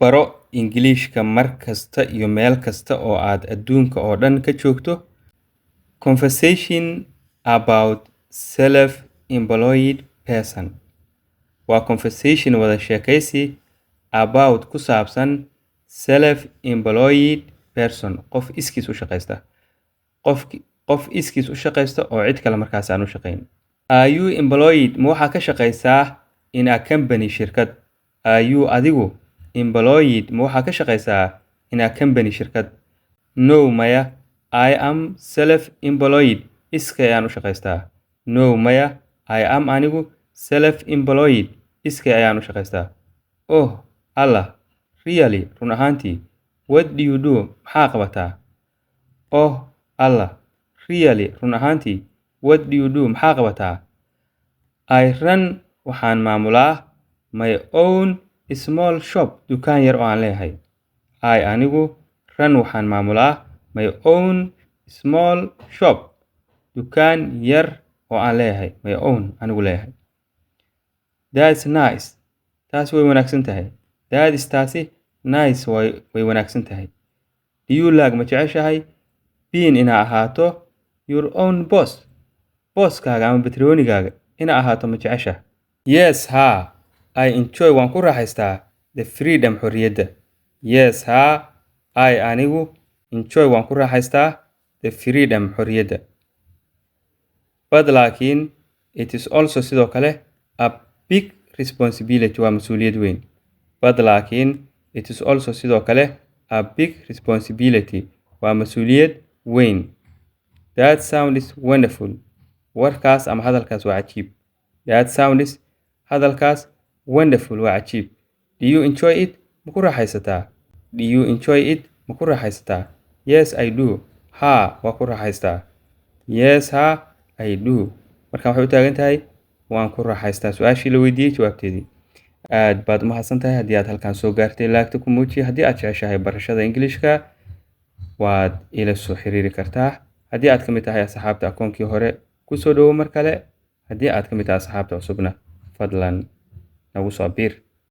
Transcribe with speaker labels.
Speaker 1: Baro Ingiriisiga mar kasta iyo meel kasta oo aad adduunka oo dhan ka joogto. Conversation about self-employed person. Waa conversation, wada sheekaysi, about, ku saabsan, self-employed person, qof iskiis u shaqaysta. Qof iskiis u shaqaysta oo cid kale markaas aan u shaqayn. Are you employed, ma waxaa ka shaqaysaa, in a company, shirkad? Are you, adigu, employed, ma waxaa ka shaqaysaa, in a company, shirkad? No, maya, I am self employed, iskay ayaan u shaqaystaa. No, maya, I am, anigu, self employed, iskay ayaan u shaqaystaa. Oh Allah, really, run ahaantii, what do you do, maxaa qabataa? Oh Allah, really, run ahaantii, what do you do, maxaa qabataa? I run, waxaan maamulaa, my own small shop, dukaan yar oo aan leeyahay. I, anigu, run, waxaan maamulaa, my own small shop, dukaan yar oo aan leeyahay, my own, anigu leeyahay. That's nice, taasi way wanaagsan tahay. That is, taasi, nice, way wanaagsan tahay. Do you like, ma jeceshahay, being, inaa ahaato, your own boss, bosskaaga ama batroonigaaga inaa ahaato ma jeceshahay? Yes, haa, I enjoy, waan ku raaxaystaa, the freedom, xorriyadda. Yes, haa, I, anigu, enjoy, waan ku raaxaystaa, the freedom, xorriyadda. But, laakiin, it is also, sidoo kale, a big responsibility, waa mas'uuliyad weyn. But, laakiin, it is also, sidoo kale, a big responsibility, waa mas'uuliyad weyn. That sounds wonderful, warkaas ama hadalkaas waa cajiib. That sounds, hadalkaas, wonderful, waa cajiib. Do you enjoy it, ma ku raaxaysataa? Do you enjoy it, ma ku raaxaysataa? Yes, I do, haa, waa ku raaxaystaa. Yes, haa, I do. Marka waxay u taagan tahay waan ku raaxaystaa su-aashii la weydiiyey jawaabteedii. Aad baad umahadsan tahay haddii aad halkan soo gaartay. Like-ta ku muuji. Haddii aad jeceshahay barashada Ingiliishka, waad ila soo xiriiri kartaa. Haddii aad ka mid tahay asxaabta akoonkii hore, kusoo dhowo mar kale. Haddii aad ka mid tahay asxaabta cusubna, fadlan nagu soo biir.